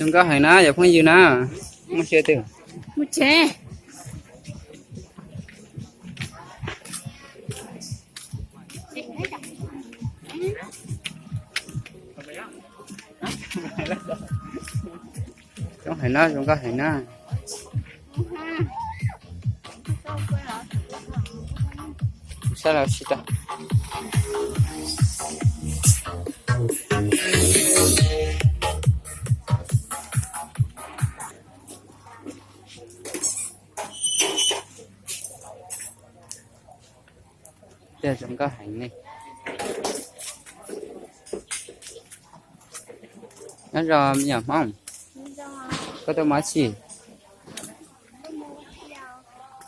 Zoo nkauj heev na cov phooj ywg na. Muaj sia twg? Mus tsev. Coob heev na, zoo nkauj heev na. Sab los tsis tau. Tiag zoo nkauj heev li. Nyob zoo me nyuam Hmoob, koj tuaj mus ua dab tsi?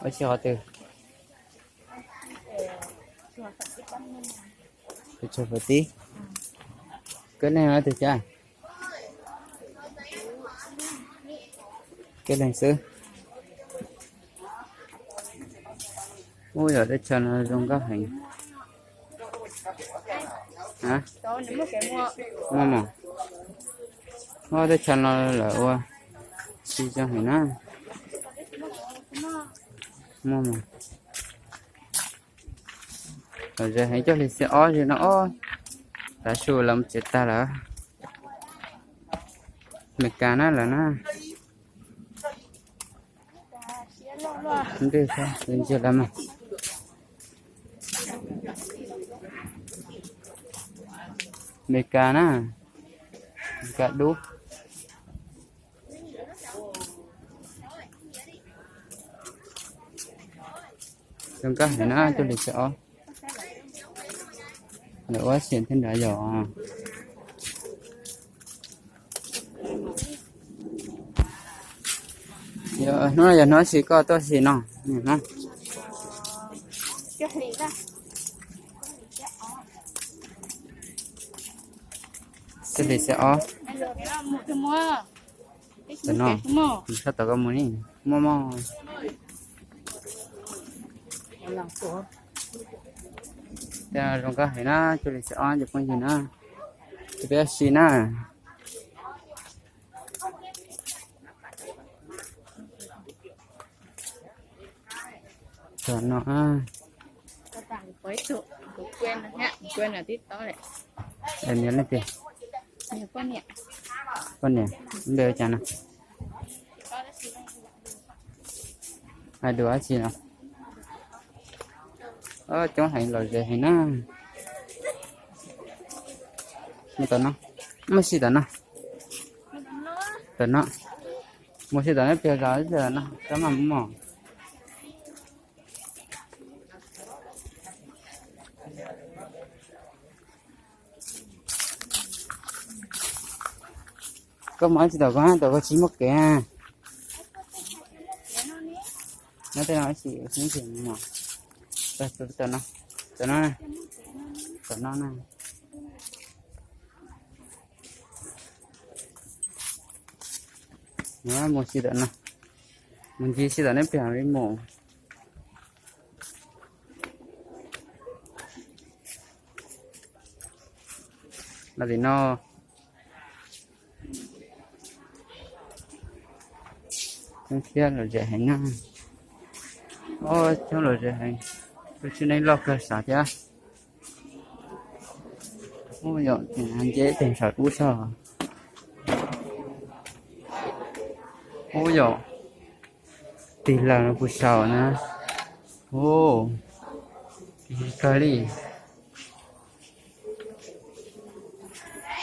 Ua si qhov twg? Tus tsog fawm tib. Koj leeg twg cas? Koj leeg xwb. Ub, yog teb chaws no zoo nkauj heev. Muaj mos. Ub, teb chaws no lawv ua si zoo heev na. Muaj mos. Lom zem heev, cuaj hlis xiab ob zim no ob. Tav su lawv mus tsev tag lawm. Meskas na lawm na. Ntej ntsia lawv mas. Meskas na. Meskas dub. Zoo nkauj heev na, cuaj hlis xiab ob. Lawv ua si thiab nrad yom. Hnub no yog hnub si koj tuaj si no? Cuaj hlis xiab ob. Tam no, sab tom koj mus ni, muaj mos. Zoo nkauj heev na, cuaj hlis xiab ob cov phooj ywg na. Peb ua si na. Tam no, niam leej twg? Poj niam, npe ua cas no? Hais dua dab tsi no? Coob heev, lom zem heev na. Mus tom no, mus si tom no. Tom no, mus si tom no, pem zos tom no, cov mas mus mos. Koj mus dab tsi tom koj, tom koj tsis muaj kev. No tej no ib sim, ib sim mus mos. Tom no, tom no, tom no na. Mus si tom no, mus ncig si tom no pem li mus. Los tim no. Coob thiab, lom zem heev na. Coob, lom zem heev. Tus tswv neeg loj kawg sav thiab. Ub, yog nceb teg saum ub tso. Ub, yog tig lawm no puas saum na. Ub, kawg li.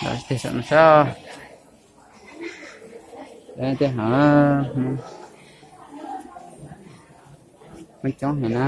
Los tig saum no saib. Tej hav muaj coob heev na.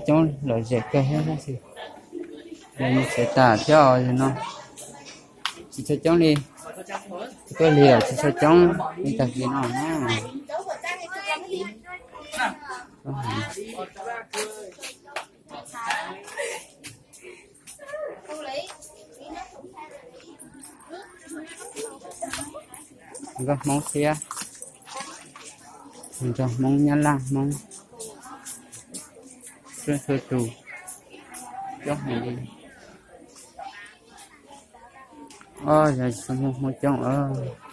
Coob, lom zem kawg thiab tab sis lawv mus tsev tas thiab no. Tsis tshua coob li, tuaj lig los tsis tshua coob li tag kis no na. Nkauj Hmoob thiab, nrog Hmoob, Nyab Laj, Hmoob, txhua txhua tus coob heev li. Ob, yog Hmoob, Hmoob coob os.